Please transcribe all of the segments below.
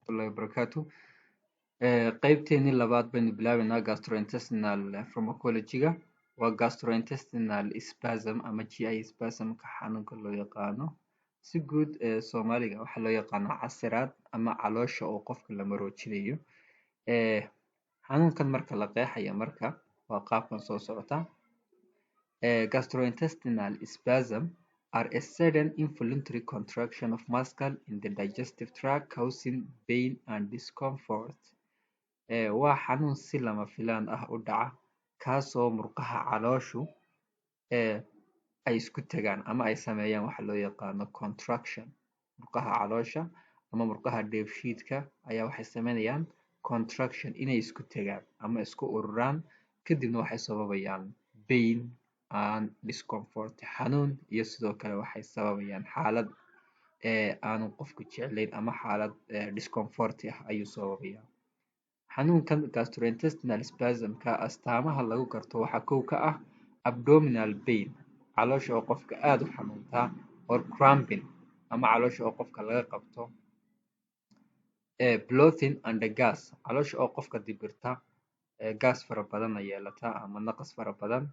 Waraxmatullahi wabarakaatu. Qaybteenii labaad baynu bilaabeynaa gastrointestinal pharmacology-ga. Waa gastrointestinal spasm ama GI spasm-ka xanuunka loo yaqaano. Si guud ee Soomaaliga waxaa loo yaqaanaa casiraad ama caloosha oo qofka la maroojinayo. Xanuunkan marka la qeexayo, marka waa qaabkan soo socota. Gastrointestinal spasm are a sudden involuntary contraction of muscle in the digestive tract causing pain and discomfort. Waa xanuun si lama filaan ah u dhaca, kaasoo murqaha calooshu ay isku tagaan ama ay sameeyaan waxa loo yaqaano contraction. Murqaha caloosha ama murqaha dheefshiidka ayaa waxay sameynayaan contraction, inay isku tagaan ama isku ururaan, kadibna waxay sababayaan pain and discomfort, xanuun, iyo sidoo kale waxay sababayaan xaalad aanu qofku jeclayn ama xaalad discomfort ah ayuu sababaya. Xanuunkan gastrointestinal spasm-ka astaamaha lagu garto waxaa kow ka ah abdominal pain, caloosha oo qofka aada u xanuuntaa, or cramping, ama caloosha oo qofka laga qabto, bloating and gas, caloosha oo qofka dibirta, gas fara badanna yeelata ama naqas fara badan,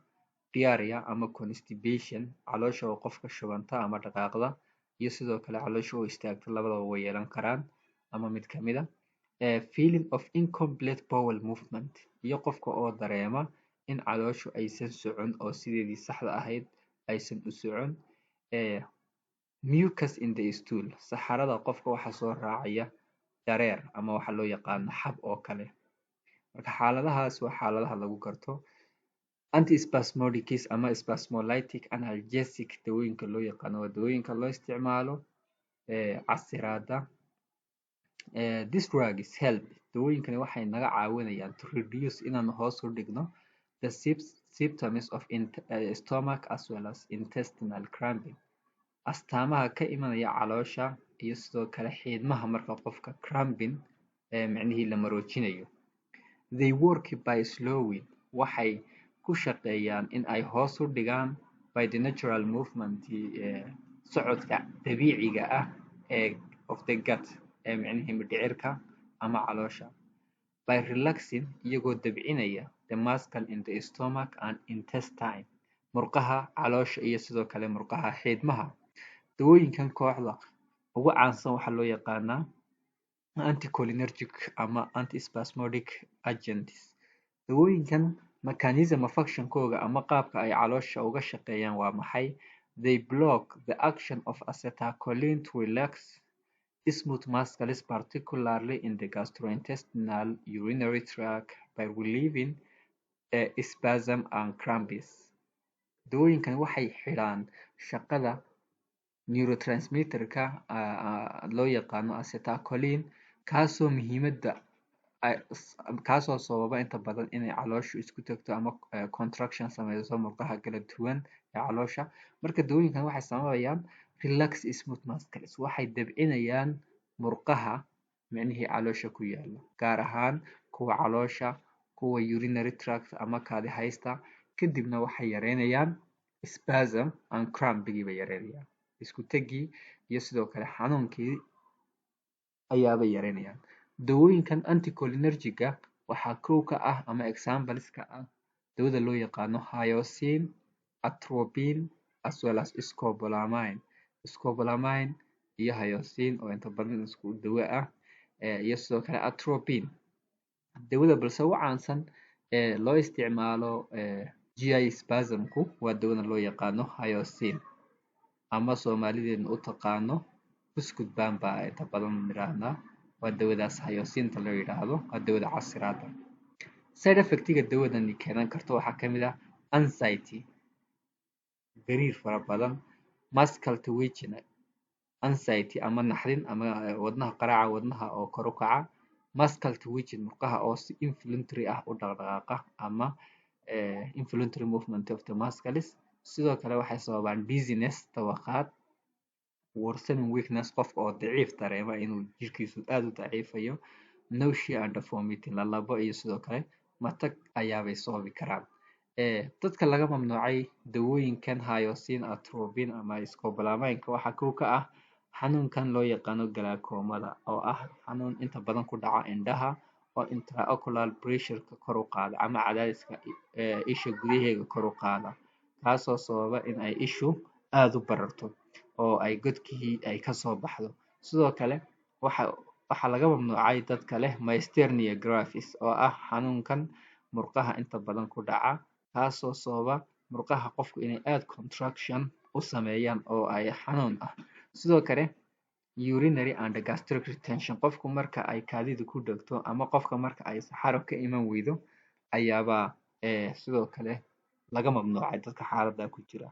diarrhea ama constipation, caloosha oo qofka shubanta ama dhaqaaqda, iyo sidoo kale caloosha oo istaagta, labadaba way yeelan karaan ama mid kamid a, feeling of incomplete bowel movement, iyo qofka oo dareema in calooshu aysan socon oo sideedii saxda ahayd aysan u socon, mucus in the stool, saxarada qofka waxaa soo raacaya dareer ama waxa loo yaqaano xab oo kale. Marka xaaladahaas waa xaaladaha lagu garto. Antispasmodics ama spasmolytic analgesic dawooyinka loo yaqaano waa dawooyinka loo isticmaalo casiraada. This drug is help, dawooyinkani waxay naga caawinayaan, to reduce, inaan hoos u dhigno, the symptoms of stomach as well as intestinal cramping, astaamaha ka imanaya caloosha iyo sidoo kale xiidmaha marka qofka cramping micnihii la maroojinayo. They work by slowing, waxay ku shaqeeyaan in ay hoos u dhigaan, by the natural movement, socodka dabiiciga ah ee of the gut, ee micnihii mindhicirka ama caloosha, by relaxing, iyagoo dabcinaya, the muscle in the stomach and intestine, murqaha caloosha iyo sidoo kale murqaha xiidmaha. Dawooyinkan kooxda ugu caansan waxaa loo yaqaanaa anticholinergic ama antispasmodic agents. Dawooyinkan mechanism of actionkooga ama qaabka ay caloosha uga shaqeeyaan waa maxay? They block the action of acetylcholine to relax smooth muscles, particularly in the gastrointestinal urinary tract, by relieving spasm and cramps. Dawooyinkan waxay xidhaan shaqada neurotransmitterka loo yaqaano acetylcholine, kaasoo muhiimada kaasoo sababa inta badan inay calooshu isku tagto ama contraction sameyso murqaha kala duwan ee caloosha. Marka dawooyinkan waxay sababayaan relax smooth muscles, waxay dabcinayaan murqaha micnihii caloosha ku yaala, gaar ahaan kuwa caloosha, kuwa urinary tract ama kaadi haysta, kadibna waxay yareynayaan spasm and crampigii bay yareynayaan, isku tegii iyo sidoo kale xanuunkii ayaabay yareynayaan. Dawooyinkan anticholinergiga waxaa kow ka ah ama exampleska ah dawada loo yaqaano hyoscine, atropine as well as scopolamine. Scopolamine iyo hyoscine oo inta badan isku dawo ah, iyo sidoo kale atropine. Dawada balse ugu caansan ee loo isticmaalo GI spasmku waa dawada loo yaqaano hyoscine, ama Soomaalideena u taqaano buskud baan baa inta badan nirahnaa. Waa dawadaas hyoscinta loo yidhaahdo, waa dawada casiraada. Side effectiga dawadani keenan karto waxaa kamid ah anxiety, gariir fara badan, muscle twitching, anxiety ama naxdin ama wadnaha, qaraaca wadnaha oo kor u kaca, muscle twitching, murqaha oo si involuntary ah u dhaqdhaqaaqa ama involuntary movement of the muscles. Sidoo kale waxay sababaan dizziness, dawaqaad, worsening weakness, qofka oo daciif dareema, inuu jirkiisu aada u daciifayo, nausea and vomiting, lalabo iyo sidoo kale matag ayaabay sababi karaan. Dadka laga mamnuucay dawooyinkan hyoscine, atropine ama scopolamine waxaa kow ka ah Xanuunkan loo yaqaano glaucomada, oo ah xanuun inta badan ku dhaca indhaha, oo intraocular pressure-ka kor u qaada ama cadaadiska isha gudaheeda kor u qaada, kaasoo sababa in ay ishu aada u bararto oo ay godkii ay kasoo baxdo. Sidoo kale waxaa laga mamnuucay dadka leh myasthenia gravis, oo ah xanuunkan murqaha inta badan ku dhaca, kaasoo sababa murqaha qofku inay aada contraction u sameeyaan oo ay xanuun ah. Sidoo kale urinary and gastric retention, qofku marka ay kaadidu ku dhegto ama qofka marka ay saxaro ka iman weydo, ayaabaa sidoo kale laga mamnuucay dadka xaalada ku jira.